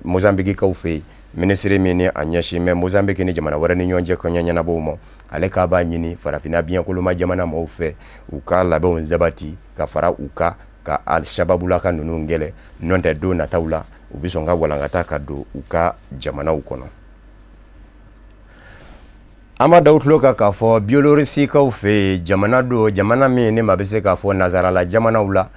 Mozambiquekaw fɛ yen. Minisiri min ni a ɲɛsin bɛ Mozambique ni jamana wɛrɛ ni ɲɔgɔn cɛ koɲɛ ɲɛnabɔw ma, ale k'a b'a ɲini farafinna biɲɛkoloma jamana maaw fɛ u ka labɛnw sabati ka fara u kan ka al-shababulaka ninnu kɛlɛ, n'o tɛ don nataw la u bɛ sɔn ka walankata ka don u ka jamanaw kɔnɔ. An b'a da u tulo kan k'a fɔ Biélorusikaw fɛ yen, jamana don, jamana min ni maa bɛ se k'a fɔ nazarala jamanaw la,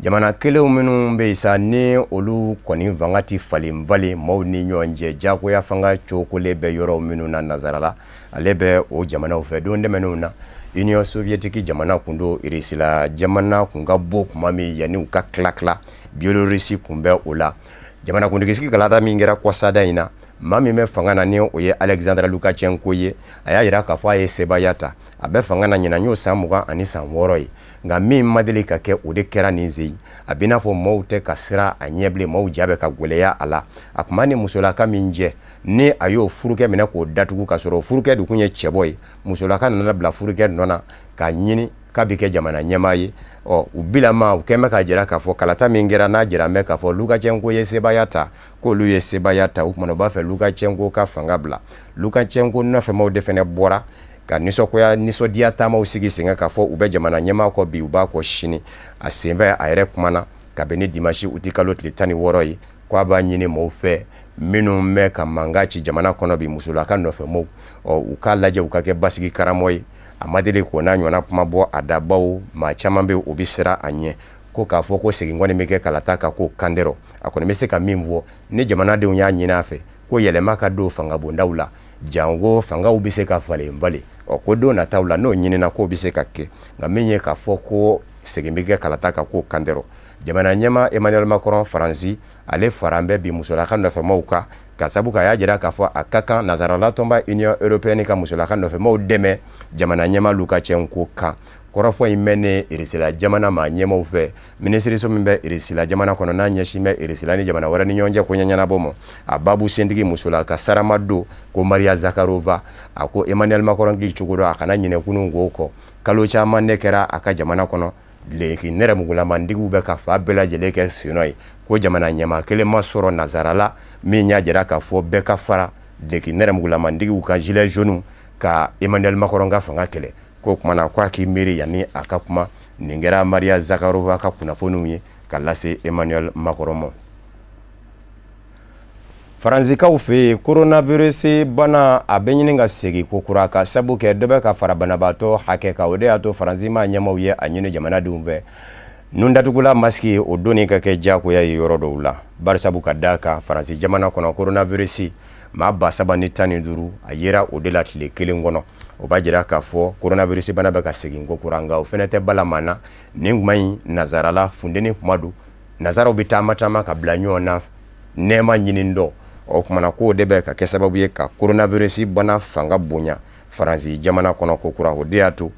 jamana kelenw minnu bɛ yen sa ni olu kɔni fanga ti falen falen maaw ni ɲɔgɔn cɛ, jagoya fanga cokolen bɛ yɔrɔ minnu na nazarala, ale bɛ o jamanaw fɛ. Don tɛmɛnenw na, Union soviétique jamana kun don, Irisila jamana kun ka bɔ kuma min yanni u ka tila tila, Biélorussie kun bɛ o la. Jamanakuntigisigi kalata min kɛra kɔsada in na, maa min bɛ fanga na ni o ye Alexandre Lukashenko ye, a y'a jira k'a fɔ a ye sebaaya ta, a bɛ fanga na ɲinan y'o san 26 ye. Nka min ma deli ka kɛ, o de kɛra nin sen, a bɛ n'a fɔ maaw tɛ ka siran a ɲɛ bilen, maaw ja bɛ ka gwɛlɛya a la. A tun b'a ni musolaka min jɛ, ni a y'o furukɛ minɛ k'o datugu, ka sɔrɔ furukɛ de kun ye cɛbɔ ye, musolaka nana bila furukɛ nɔ na k'a ɲini k'a bɛ kɛ jamana ɲɛmaa ye. Ɔ, u bilama u kɛn bɛ k'a jira k'a fɔ kalata min kɛra n'a jira bɛ k'a fɔ Lukashenko ye sebaaya ta, k'olu ye sebaaya ta. O kumana u b'a fɛ Lukashenko ka fanga bila. Lukashenko nɔfɛmaw de fɛnɛ bɔra ka nisɔndiya taamaw sigi sen kan k'a fɔ u bɛ jamana ɲɛmaa kɔ bi, u b'a kɔ sini. A senfɛ a yɛrɛ kumana kabini dimanche uti kalo tile 16 ye, k'a b'a ɲini maaw fɛ minnu bɛ ka mankan ci jamana kɔnɔ bi, musolaka nɔfɛmaw, ɔ, u k'a lajɛ u ka kɛ basigi karamɔgɔ ye. A ma deli k'o n'a ɲɔgɔnna kuma bɔ a da, bawo maa caman bɛ o bɛ siran a ɲɛ, ko k'a fɔ ko segin kɔni bɛ kɛ kalata kan k'o kan dɛrɛ. A kɔni bɛ se ka min fɔ, ni jamanadenw y'a ɲini a fɛ ko yɛlɛma ka don fangabondaw la, jango fangaw bɛ se ka falen falen, ɔ, ko don nataw la n'o ɲinina k'o bɛ se ka kɛ. Nka min ye k'a fɔ ko segin bɛ kɛ kalata kan k'o kan dɛrɛ. Jamana ɲɛmaa Emmanuel Macron Faransi, ale faran bɛ bi musolaka nɔfɛmaw kan, ka sabu k'a y'a jira k'a fɔ a ka kan nazarala tɔnba Union européenne ka musolaka nɔfɛmaw dɛmɛ jamana ɲɛmaa Lukashenko kan. Kɔrɔfɔ in mɛnnen Irisila jamana maa ɲɛmaw fɛ, minisiriso min bɛ Irisila jamana kɔnɔ n'a ɲɛsin bɛ Irisila ni jamana wɛrɛ ni ɲɔgɔn cɛ koɲɛ ɲɛnabɔ ma, a babu sentigi musolaka sarama don ko Maria Zakharova, a ko Emmanuel Macron k'i cogo dɔn, a kana ɲinɛ kunun k'o kɔ. Kalo caman ne kɛra a ka jamana kɔnɔ, leki nɛrɛmugulamandigiw bɛ ka fa bɛɛ lajɛlen kɛ sennɔ ye, ko jamana ɲɛmaa kelen ma sɔrɔ nazarala min y'a jira k'a fɔ bɛɛ ka fara leki nɛrɛmugulamandigiw ka gilet jaune ka Emmanuel Macron ka fanga kɛlɛ. Ko kumana k'a k'i miiri yanni a ka kuma. Nin kɛra Maria Zakharova ka kunnafoniw ye ka lase Emmanuel Macron ma. Faransikaw fɛ yen, coronavirus bana a bɛ ɲini ka segin ko kura, ka sabu kɛ dɔ bɛ ka fara banabaatɔ hakɛ kan. O de y'a to Faransi maa ɲɛmaaw ye a ɲini jamanadenw fɛ nun datugula masque o donni ka kɛ diyagoya ye yɔrɔ dɔw la, barisabu ka d'a kan Faransi jamana kɔnɔ coronavirus maa 3015 a yera o de la tile kelen kɔnɔ. O b'a jira k'a fɔ coronavirus bana bɛ ka segin ko kura, nka o fɛnɛ tɛ bala na. Nin kuma in nazarala funteni kuma don, nazaraw bɛ taama taama ka bila ɲɔgɔn na nɛɛma ɲini dɔ. O kumana k'o de bɛ ka kɛ sababu ye ka coronavirus bana fanga bonya Faransi jamana kɔnɔ ko kura. O de y'a to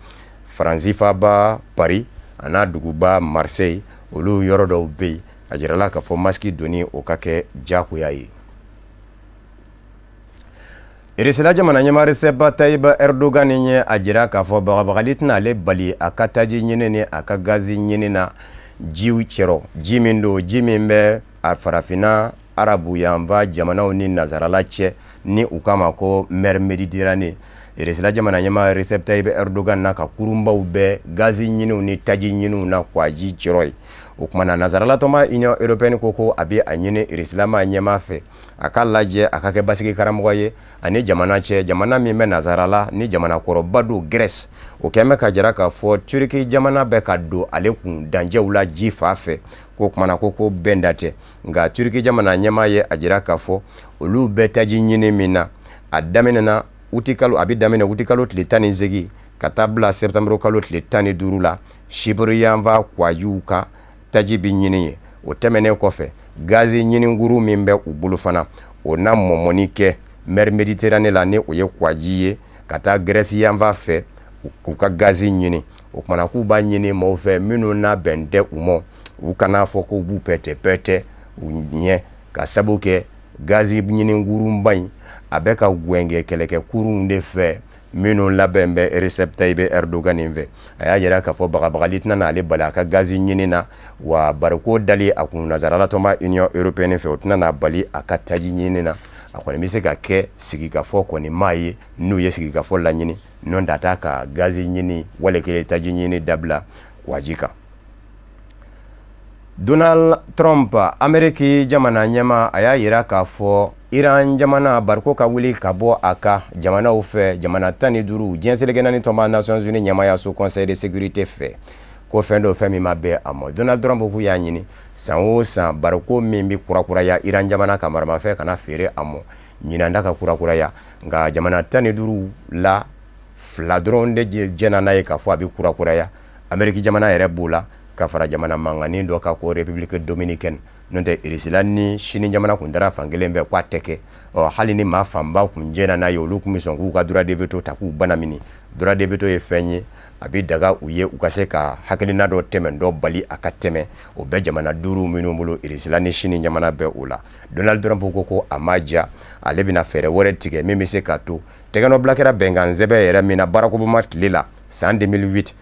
Faransi faaba Paris a n'a duguba Marseille, olu yɔrɔ dɔw bɛ yen, a jirala k'a fɔ masque donni o ka kɛ diyagoya ye. Irisila jamana ɲɛmaa Recep Tayyip Erdogan ye a jira k'a fɔ bagabagali tɛna ale bali a ka taji ɲini ni a ka gazi ɲini na jiw cɛrɔ, ji min don, ji min bɛ a farafinna arabu yanfa jamanaw ni nazarala cɛ, ni u k'a ma ko mer Méditerranée. Irisila jamana ɲɛmaa Recep Tayyip Erdogan n'a ka kurunbaw bɛ gazi ɲiniw ni taji ɲiniw na kwaji cɛrɔ ye. O kumana nazarala tɔnba Union européenne ko a bɛ a ɲini Irisila maa ɲɛmaa fɛ a k'a lajɛ a ka kɛ basigi karamɔgɔ ye ani jamana cɛ, jamana min bɛ nazarala ni jamana kɔrɔba don Grèce. O kɛn bɛ ka jira k'a fɔ Turki jamana bɛ ka don ale kun dancɛw la ji fa fɛ, ko kumana ko bɛn da tɛ. Nka Turki jamana ɲɛmaa ye a jira k'a fɔ olu bɛ taji ɲini min na, a daminɛna utikalo, a bɛ daminɛ utikalo tile 18 ka taa bila septembre kalo tile 15 la, Chypre yanfa kwajiw kan taji bɛ ɲini ye. O tɛmɛnen kɔfɛ, gazi ɲinikuru min bɛ u bolo fana, o na mɔmɔni kɛ mer Méditerranée la ni o ye kwaji ye ka taa Grèce yanfa fɛ k'u ka gazi ɲini. O kumana k'u b'a ɲini maaw fɛ minnu n'a bɛn tɛ u ma, u kana fɔ k'u b'u pɛtɛ pɛtɛ u ɲɛ, ka sabu kɛ gazi ɲinikurunba in a bɛ ka gwɛnkɛ kɛlɛkɛkurunw de fɛ minnu labɛn bɛ Recep Tayyip Erdogan fɛ. A y'a jira k'a fɔ bagabagali tɛna n'ale bali a ka gazi ɲini na, wa bariko dali a kun nazarala tɔnba Union européenne fɛ, o tɛna n'a bali a ka taji ɲini na. A kɔni bɛ se ka kɛ sigikafɔ kɔni maa ye n'u ye sigikafɔ laɲini n'o da t'a ka gazi ɲini wali kelen taji ɲini dabila kwaji kan. Donald Trump, Ameriki jamana ɲɛmaa, a y'a yira k'a fɔ Iran jamana bariko ka wuli ka bɔ a ka jamanaw fɛ, jamana 15, diɲɛ seleke naani tɔnba Nations Unies ɲɛmaayaso Conseil de sécurité fɛ, ko fɛn dɔ, fɛn min ma bɛn a ma. Donald Trump k'u y'a ɲini san o san bariko min bɛ kurakuraya Iran jamana ka maramafɛn kana feere a ma, ɲinan da ka kurakuraya. Nka jamana 15 la, fila dɔrɔn de jɛnna n'a ye k'a fɔ a bɛ kurakuraya. Ameriki jamana yɛrɛ b'o la ka fara jamana mankannin dɔ kan ko République dominicaine. N'o tɛ, Irisila ni Sini jamana kun dara fankelen bɛɛ k'a tɛ kɛ. Ɔ, hali ni maa fanba kun jɛnna n'a ye, olu kun bɛ sɔn k'u ka droit de veto ta k'u banamini. Droit de veto ye fɛn ye a bɛ daga u ye u ka se ka hakilina dɔ tɛmɛ dɔ bali a ka tɛmɛ. O bɛɛ jamana duuru minnu bolo, Irisila ni Sini jamana bɛɛ o la. Donald Trump ko a ma diya, ale bɛna fɛɛrɛ wɛrɛ tigɛ min bɛ se k'a to tɛgɛnɔbila kɛra bɛnkan sɛbɛn yɛrɛ min na Barack Obama tile la san 2008,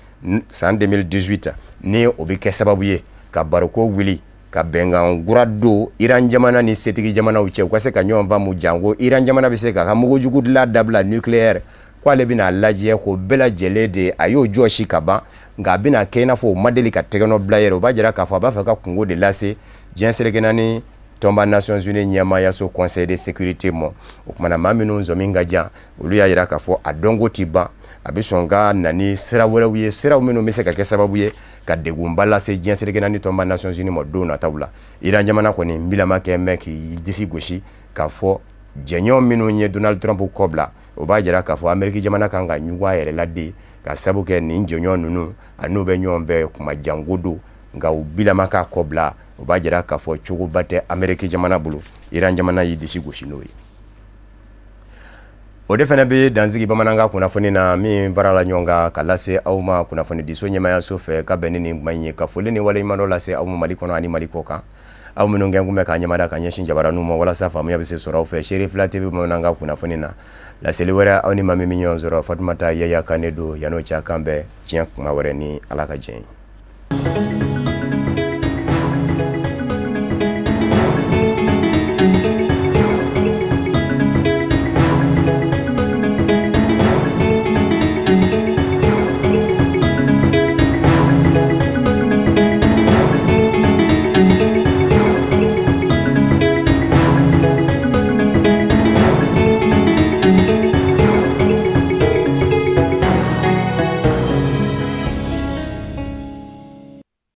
san 2018, ni o bɛ kɛ sababu ye ka bariko wuli, ka bɛnkan kura don Iran jamana ni setigi jamanaw cɛ, u ka se ka ɲɔgɔn faamu, janko Iran jamana bɛ se k'a ka mugujugu dilan dabila, nucléaire, ko ale bɛna lajɛ k'o bɛɛ lajɛlen de a y'o jɔsi ka ban. Nka a bɛna kɛ i n'a fɔ o ma deli ka tɛgɛnɔ bila yɛrɛ. O b'a jira k'a fɔ a b'a fɛ ka kungo de lase diɲɛ seleke naani tɔnba Nations Unies ɲɛmaayaso Conseil de sécurité ma. O kumana, maa minnu zɔmin ka jan, olu y'a jira k'a fɔ a dɔnko ti ban, a bɛ sɔn ka na ni sira wɛrɛw ye, siraw minnu bɛ se ka kɛ sababu ye ka degunba lase diɲɛ seleke naani tɔnba Nations Unies ma don nataw la. Iran jamana kɔni bilama kɛ mɛn k'i disi gosi k'a fɔ jɛɲɔgɔn minnu ye Donald Trump kɔ bila, o b'a jira k'a fɔ Ameriki jamana kan ka ɲugun a yɛrɛ la de, ka sabu kɛ nin jɛɲɔgɔn ninnu a n'u bɛ ɲɔgɔn fɛ kuma janko don. Nka u bilama k'a kɔ bila, o b'a jira k'a fɔ cogoba tɛ Ameriki jamana bolo. Iran jamana y'i disi gosi n'o ye. O de fana bɛ dansigi bamanankan kunnafoni na min farala ɲɔgɔn kan ka lase aw ma kunnafonidiso ɲɛmayaso fɛ ka bɛn ni nin kuma in ye, ka foli ni waleɲumandɔn lase aw ma Mali kɔnɔ ani Mali kɔ kan, aw minnu kɛ kun bɛ k'a ɲɛmada ka ɲɛsin jabaraninw ma walasa faamuya bɛ se sɔrɔ aw fɛ Seere Fila TV bamanankan kunnafoni na. Laseli wɛrɛ, aw ni maa min bɛ ɲɔgɔn sɔrɔ, Fatumata Yaya Kane don. Yan'o cɛ, kan bɛn diɲɛ kuma wɛrɛ ni Ala ka jɛn ye.